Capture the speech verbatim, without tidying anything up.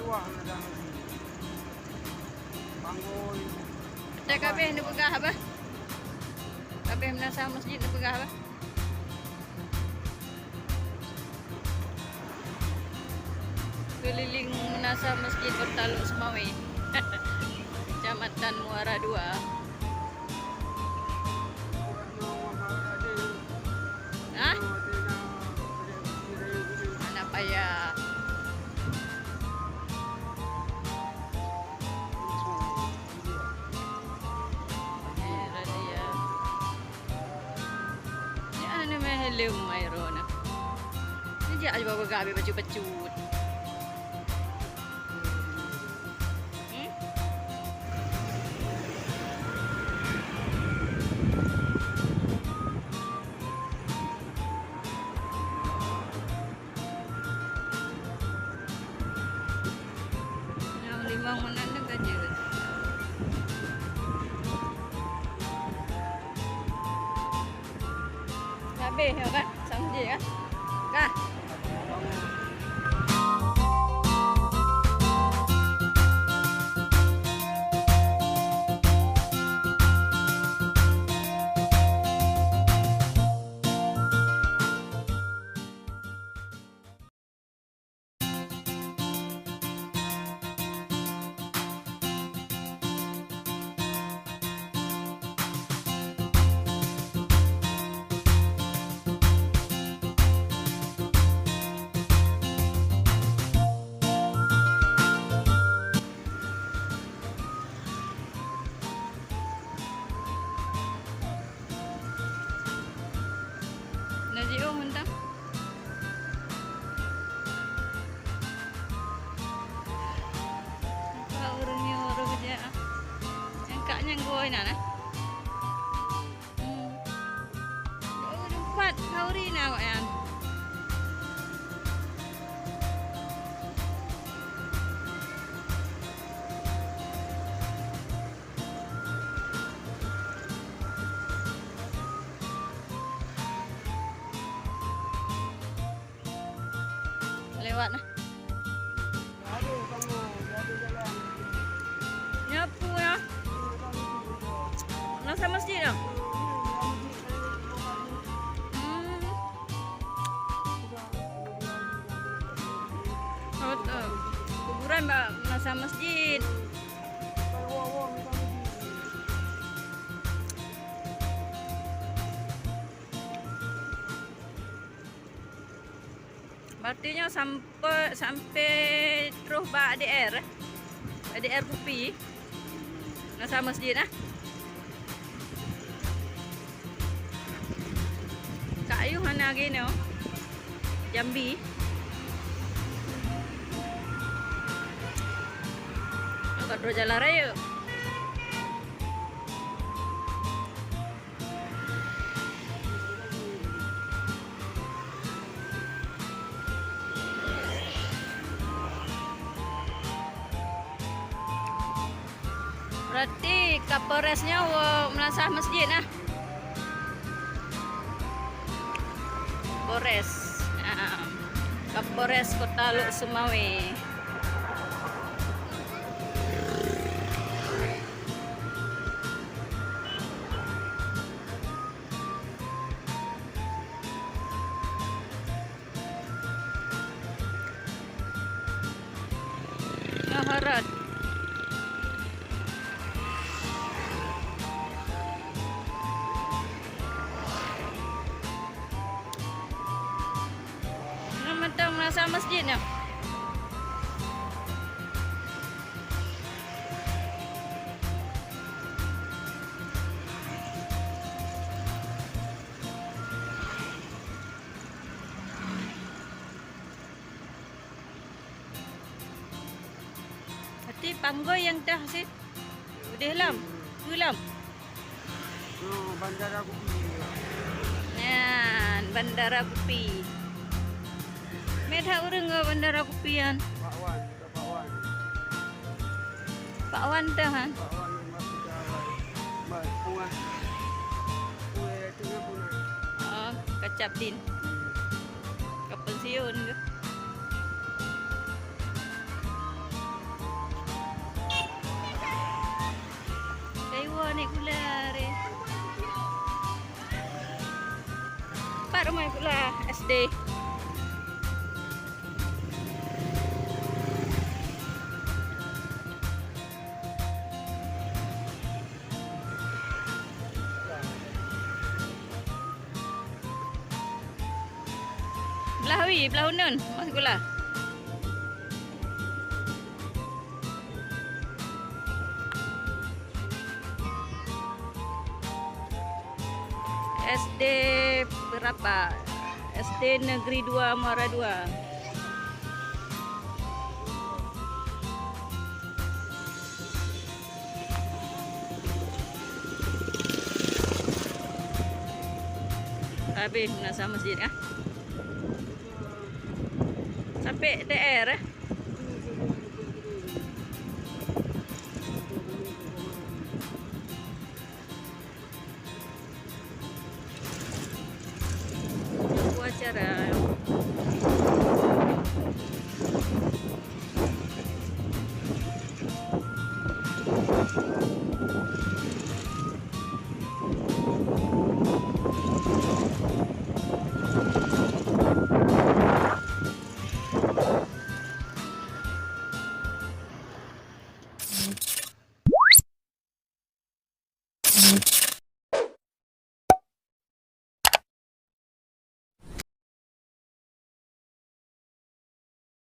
Dak ka abéh neupeugah bah? Ka abéh meunasah masjid neupeugah bah? Keuliléng meunasah masjid Kota Lhokseumawe, Kecamatan Muara Dua. Hah? Anak payah. Eh, razia. Ya, ni mah helm Mairo na. Ni jak aja bawa gabe bacut-bacut. Hmm? Nyang limong meunan nyoe ka jeuet. Habéh nyoe kan, samjih kan? Kah? Na jiôh mantong. Apa ureueng nyoe roh jak? Nyang kak nyang goi na, nah. Hmm. Oh, lumpat khauri na awaknyan. Lewat nah. Nyapu ya. Meunasah masjid ya. Hmm. Oh, tu. Kuburan bak meunasah masjid. Berarti nyoe sampai, sampai troh bak D R, eh? D R Kupi. Meunasah masjid, eh? Kak Ayu hana lagèe nyoe. Jambi. Agak droe jalan raya. Berarti Kapolres nyoe woe meunasah masjid nah. Polres. Ah, Kapolres Kota Lhokseumawe. Nyoe hareuet. Nyoe mantong meunasah masjid nyoe. Até panggôi nyang teuh sit. Udeh lom. Keu lom. Oh, Bandara Kupi. Nyan, Bandara Kupi. Meuhat ureueng ngon Bandara Kupi nyan. Pak Wan. Pak Wan teuh, han? Pak Wan, Mas, kita, Wan. Mas, Bunga. Bunga, itu ya, Bunga. Oh, kacap din. Ka pensiun ke? Ramai pula S D. Blah wie, blah uneun, masih gula. S D berapa? S D Negeri dua Muara Dua. Habis masa masjid, ah. Sampai D R, eh. Upacara